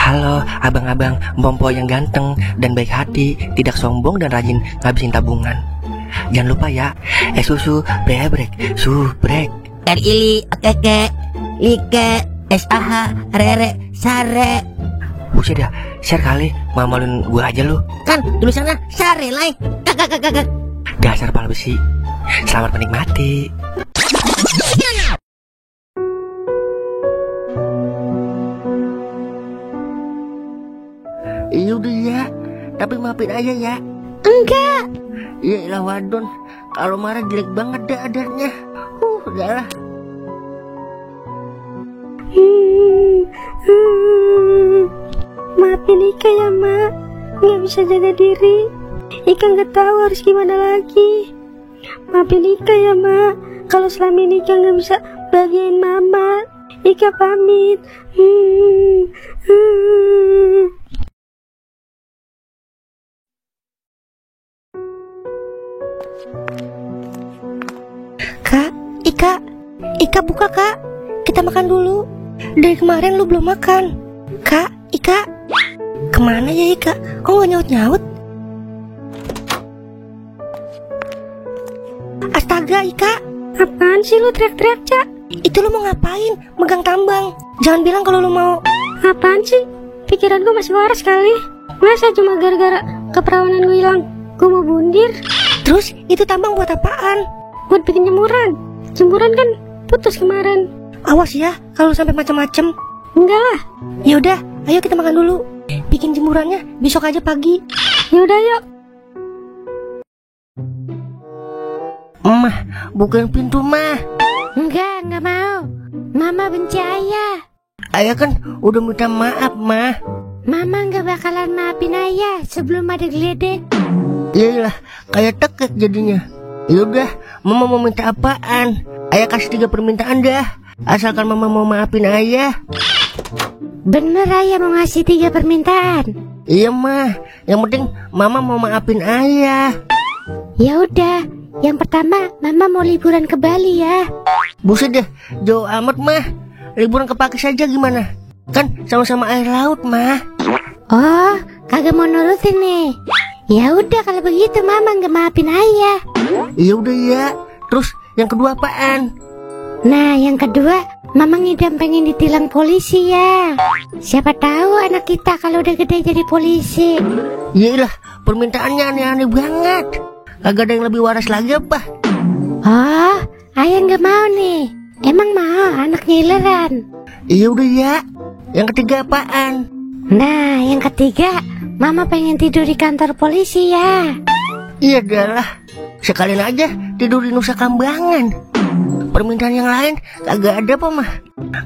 Halo abang-abang Mpompo yang ganteng dan baik hati, tidak sombong dan rajin ngabisin tabungan. Jangan lupa ya, susu brebrek, subrek. RILI, keke, like, SAH, rere, sare. Buset dah, share kali, mamalin gue aja lu. Kan tulisannya sare, like. Kakak. Dasar pal besi. Selamat menikmati. Iya udah ya, tapi maafin aja ya. Enggak. Yaelah wadon, kalau marah jelek banget dah adarnya. Udahlah. Maafin Ika ya Mak, nggak bisa jaga diri. Ika nggak tahu harus gimana lagi. Maafin Ika ya Mak, kalau selama ini Ika nggak bisa bahagiain Mama. Ika pamit. Kak, Ika buka Kak, kita makan dulu. Dari kemarin lu belum makan. Kak, Ika, kemana ya Ika? Kok gak nyaut-nyaut? Astaga Ika, Apaan sih lu teriak-teriak, Cak? itu lu mau ngapain? Megang tambang. Jangan bilang kalau lu mau. Apaan sih? Pikiran gue masih waras kali. Masa cuma gara-gara keperawanan gue hilang gue mau bundir? Terus itu tambang buat apaan? Buat bikin jemuran. Jemuran kan putus kemarin. Awas ya kalau sampai macam-macam. Enggak lah. Ya udah, ayo kita makan dulu. Bikin jemurannya besok aja pagi. Yaudah yuk. Mah, bukain pintu mah. Enggak mau. Mama benci ayah. Ayah kan udah minta maaf mah. Mama nggak bakalan maafin ayah sebelum ada geledek. Iyalah, kayak tekek jadinya. Yaudah, Mama mau minta apaan? Ayah kasih 3 permintaan dah. Asalkan Mama mau maafin ayah. Bener ayah mau ngasih 3 permintaan. Iya mah, yang penting Mama mau maafin ayah. Ya udah, yang pertama Mama mau liburan ke Bali ya. Buset deh, jauh amat mah. Liburan ke Pakis saja gimana? Kan sama-sama air laut mah. Oh, kagak mau nurutin nih. Ya udah kalau begitu Mama nggak maafin ayah. Iya udah ya. Terus yang kedua apaan? Nah, yang kedua, Mama ngidam pengen ditilang polisi ya. Siapa tahu anak kita kalau udah gede jadi polisi. Iyalah, permintaannya aneh-aneh banget. Kagak ada yang lebih waras lagi apa? Oh, ayah nggak mau nih. Emang mau anaknya ileran? Iya udah ya. Yang ketiga apaan? Nah, yang ketiga, Mama pengen tidur di kantor polisi ya. Iya adalah. Sekalian aja tidur di Nusa Kambangan. Permintaan yang lain kagak ada apa mah?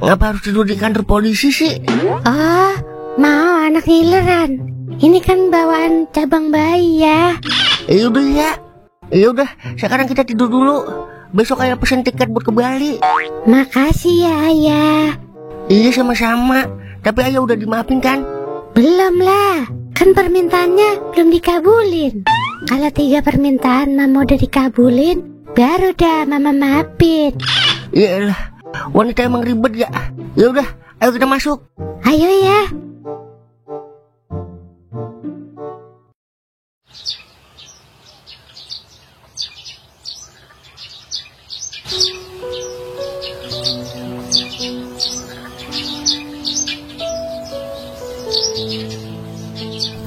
Ngapa harus tidur di kantor polisi sih? Oh, mau anaknya ileran. Ini kan bawaan cabang bayi ya. Iya udah ya. Iya udah, sekarang kita tidur dulu. Besok ayah pesen tiket buat ke Bali. Makasih ya ayah. Iya sama-sama. Tapi ayah udah dimaafin kan? Belum lah, kan permintaannya belum dikabulin. Kalau 3 permintaan Mama udah dikabulin, baru dah Mama maafin. Iyalah, wanita emang ribet ya. Ya udah, ayo kita masuk. Ayo ya.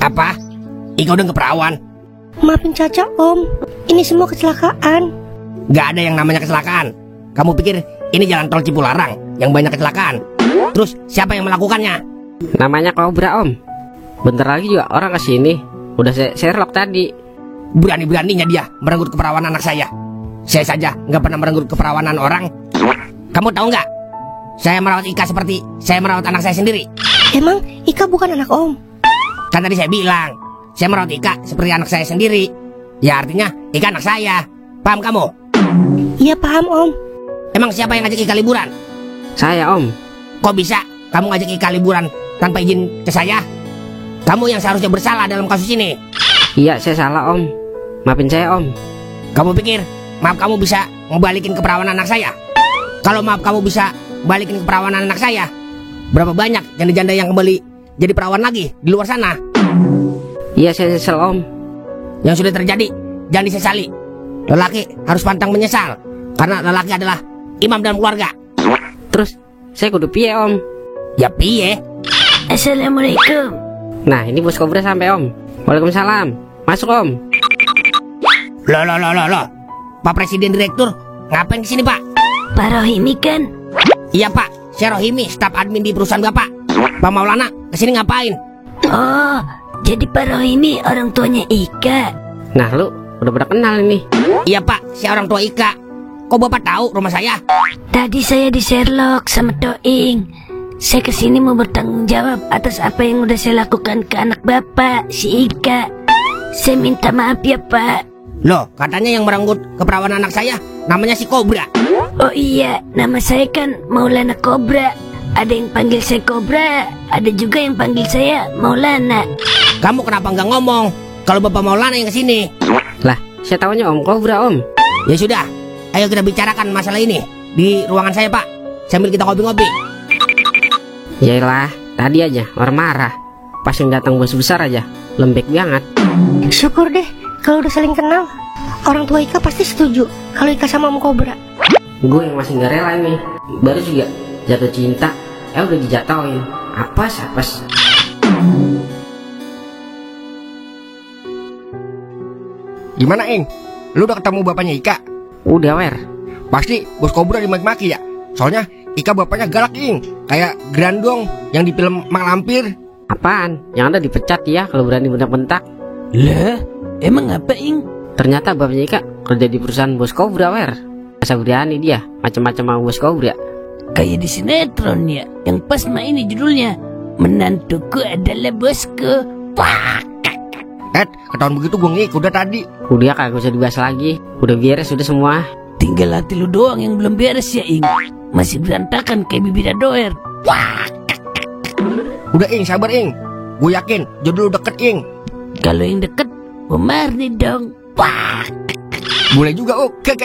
Apa? Ika udah keperawan? Maafin Caca Om, ini semua kecelakaan. Gak ada yang namanya kecelakaan. Kamu pikir ini jalan tol Cipularang yang banyak kecelakaan? Terus siapa yang melakukannya? Namanya Kobra Om. Bentar lagi juga orang kesini. Udah saya lock tadi. Berani-beraninya dia merenggut keperawanan anak saya. Saya saja gak pernah merenggut keperawanan orang. Kamu tahu gak? Saya merawat Ika seperti saya merawat anak saya sendiri. Emang Ika bukan anak Om? Kan tadi saya bilang, saya merawat Ika seperti anak saya sendiri. Ya artinya Ika anak saya. Paham kamu? Iya paham Om. Emang siapa yang ngajak Ika liburan? Saya Om. Kok bisa kamu ngajak Ika liburan tanpa izin ke saya? Kamu yang seharusnya bersalah dalam kasus ini. Iya saya salah Om. Maafin saya Om. Kamu pikir maaf kamu bisa ngebalikin keperawanan anak saya? Kalau maaf kamu bisa balikin keperawanan anak saya, berapa banyak janda-janda yang kembali jadi perawan lagi di luar sana. Iya, saya nyesel Om. Yang sudah terjadi jangan disesali. Lelaki harus pantang menyesal, karena lelaki adalah imam dalam keluarga. Terus saya kudu piye Om? Ya piye? Assalamualaikum. Nah ini bos Kobra sampai Om. Waalaikumsalam. Masuk Om. Loh. Pak Presiden Direktur ngapain di sini Pak? Pak Rohimi kan? Iya Pak, saya Rohimi, staf admin di perusahaan Bapak. Pak Maulana kesini ngapain? Oh, jadi Pak Rohimi orang tuanya Ika. Nah lu udah pada kenal ini. Iya Pak, saya orang tua Ika. Kok Bapak tahu rumah saya? Tadi saya di Sherlock sama Toing. Saya kesini mau bertanggung jawab atas apa yang udah saya lakukan ke anak Bapak, si Ika. Saya minta maaf ya Pak. Loh, katanya yang merenggut keperawanan anak saya namanya si Kobra. Oh iya, nama saya kan Maulana Kobra. Ada yang panggil saya Kobra, ada juga yang panggil saya Maulana. Kamu kenapa nggak ngomong kalau Bapak Maulana yang kesini? Lah saya tahunya Om Kobra Om. Ya sudah, ayo kita bicarakan masalah ini di ruangan saya Pak, sambil kita ngopi-ngopi. Yaelah, tadi aja orang marah. Pas yang datang bos besar aja lembek banget. Syukur deh kalau udah saling kenal. Orang tua Ika pasti setuju kalau Ika sama Om Kobra. Gue yang masih gak rela nih. Baru juga jatuh cinta, udah dijatoin. Apes. Gimana Ing? Lu udah ketemu bapaknya Ika? Udah Wer. Pasti bos Kobra dimaki-maki ya? Soalnya Ika bapaknya galak Ing, kayak Grandong yang di film Mak Lampir. Apaan? Yang ada dipecat ya kalau berani bentak-bentak. Lah, emang apa Ing? Ternyata bapaknya Ika kerja di perusahaan bos Kobra Wer. Masa berani dia macam-macam sama bos Kobra. Kayak di sinetron ya, yang pas mah ini judulnya Menantuku adalah bosku. Wah, Ketahuan begitu gue ngikut udah tadi. Udah kagak usah dibahas lagi. Udah beres sudah semua. tinggal hati lu doang yang belum beres ya Ing. Masih berantakan kayak bibir doer. Wah, Udah Ing, sabar Ing. Gue yakin jodoh lu deket Ing. kalau yang deket Marni dong. Wah, Boleh juga kek.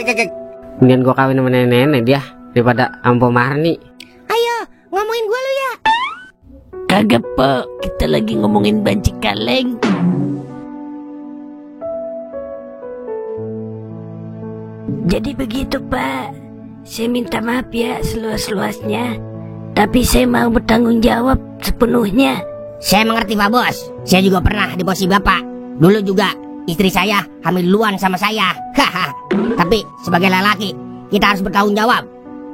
Mendingan gua kawin sama nenek dia daripada Ampo Marni. Ayo, ngomongin gue lu ya. kagak po, kita lagi ngomongin banci kaleng. Jadi begitu Pak. Saya minta maaf ya seluas-luasnya. Tapi saya mau bertanggung jawab sepenuhnya. Saya mengerti Pak Bos. Saya juga pernah di posisi Bapak. Dulu juga istri saya hamil duluan sama saya. Haha. Tapi sebagai lelaki kita harus bertanggung jawab.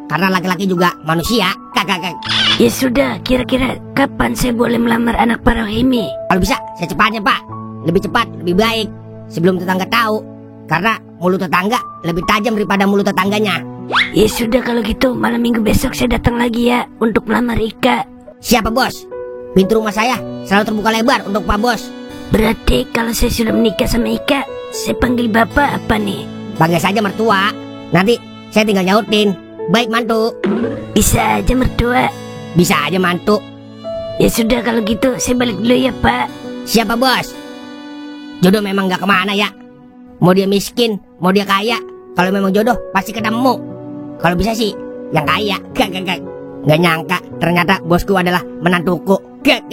Karena laki-laki juga manusia. Kakak. Ya sudah, kira-kira kapan saya boleh melamar anak Pak Rohimi? Kalau bisa secepatnya Pak. Lebih cepat, lebih baik. Sebelum tetangga tahu. Karena mulut tetangga lebih tajam daripada mulut tetangganya. Ya sudah kalau gitu malam minggu besok saya datang lagi ya untuk melamar Ika. Siapa Bos? Pintu rumah saya selalu terbuka lebar untuk Pak Bos. Berarti kalau saya sudah menikah sama Ika, saya panggil Bapak apa nih? Panggil saja mertua. Nanti saya tinggal nyautin. Baik mantu. Bisa aja mertua. Bisa aja mantu. Ya sudah kalau gitu saya balik dulu ya Pak. Siapa Bos? Jodoh memang gak kemana ya. Mau dia miskin, mau dia kaya, kalau memang jodoh pasti ketemu. Kalau bisa sih yang kaya. Gak nyangka ternyata bosku adalah menantuku. Gak